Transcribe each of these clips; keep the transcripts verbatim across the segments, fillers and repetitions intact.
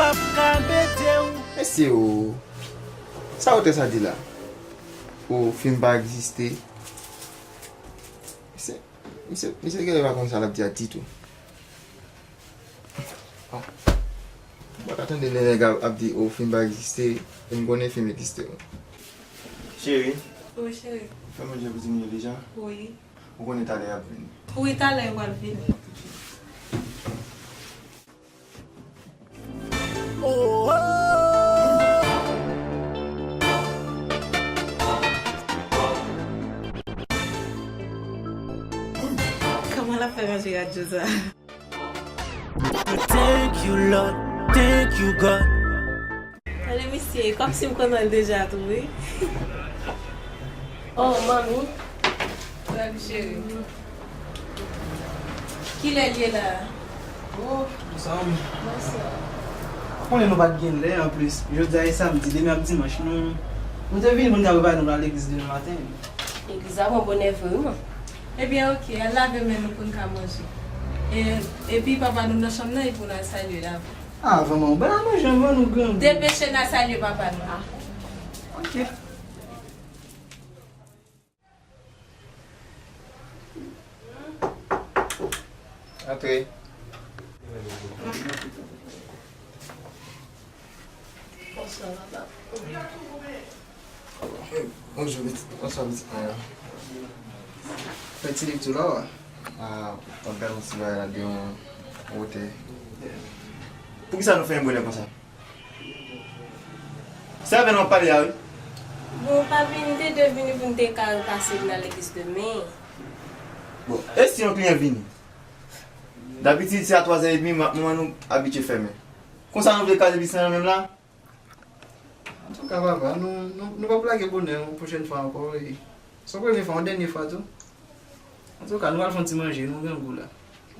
Ap ka mete w. Mesye o, sa otè sa di la? O, fim pa egziste. Misye, misye, misye genlè pa konn sa l ap di a ditou. Ah. M pa ka tande lè nèg ap, ap di, o, fim pa egziste, e m konnen fim egziste, wi. Cheri. Wi, cheri. Fè manje pou timoun yo deja? Wi. Ou konnen talè y ap vini. Wi, talè yo pral vini. Kòman l ap fè ranje radyo sa? Thank you, Lord. Thank you, God. Tande misye, kòmsi m kontan l deja tou, wi. Oh, manmi. Salut, cheri. Kilè l ye la? Oh, bonswa, manmi. Bonswa. Ou konnen nou pa t gen lè, anplis. Jodi a e samdi, demen ap dimanch. Nou, nou te vini pou n ta prepare nou pou n al legliz demen maten. Legliz la pran bonè vre, wi, man. Ebyen, oke, al lave men nou pou n ka manje. E, epi papa nou nan chanm nan, epi pou n al salye l avan. Ah, vrèman, ou bay al manje anvan nou grangou. Depeche n al salye papa nou. Ah, oke. Antre. Bonswa, papa. Bonjou, pitit. Bonswa, pitit mwen. Fè ti lekti la, wi. Ah, w ap gade yon ti bagay la de yon wote. Poukisa nou fè yon bonè konsa? Se avè nou w ap pale a, wi. Bon, pa vin, te dwe vini pou n te ka repase vin al legliz demen. Bon, e si yon kliyan vini? Dabitid, se a twazè edmi, ma-, manman nou abitye fèmen. Konsa nou vle kraze biznis lan menm la? Antouka, papa, nou, nou, nou p ap lage bonè yon pwochèn fwa ankò, e se yon premye fwa, yon dènye fwa tou. Antouka, nou al fè yon ti manje, nou grangou la.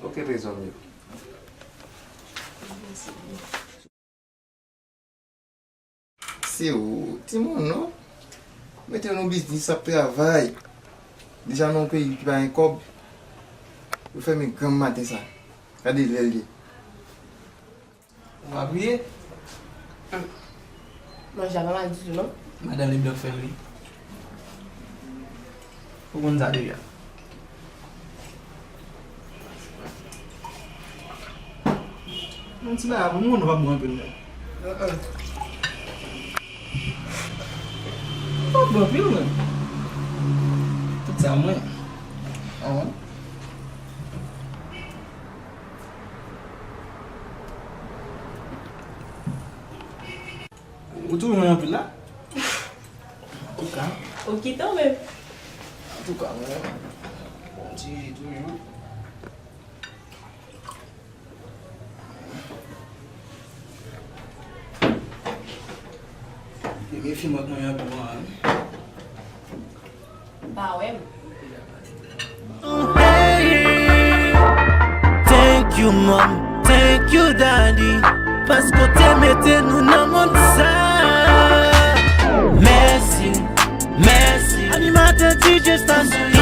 Oke, trezò m yo. Se ou, timoun, non? Mete nou biznis ap travay. Deja nan yon peyi ki pa gen kòb. Yo fèmen granm maten sa. Gade lè l ye. Ou pa priye? Hum. Manje a pa mal ditou, non? Madanm li blòk fè l, wi. Ou konn sa deja. Yon ti bagay pou nou, nou p ap bwè anpil, non. Hum, hum. Nou p ap bwè anpil, non. Tout sa mwen. Hum. Ou toujou mwen anpil la? Antouka. Ou kite w menm. Antouka, mwen, bon, ti toujou. Premye fim ant mwen anpil mwen an. Pa wè m. Thank you, mom. Thank you, daddy. Paske w te mete nou nan mond sa. Mèsi, mèsi. Animatè D J stasyon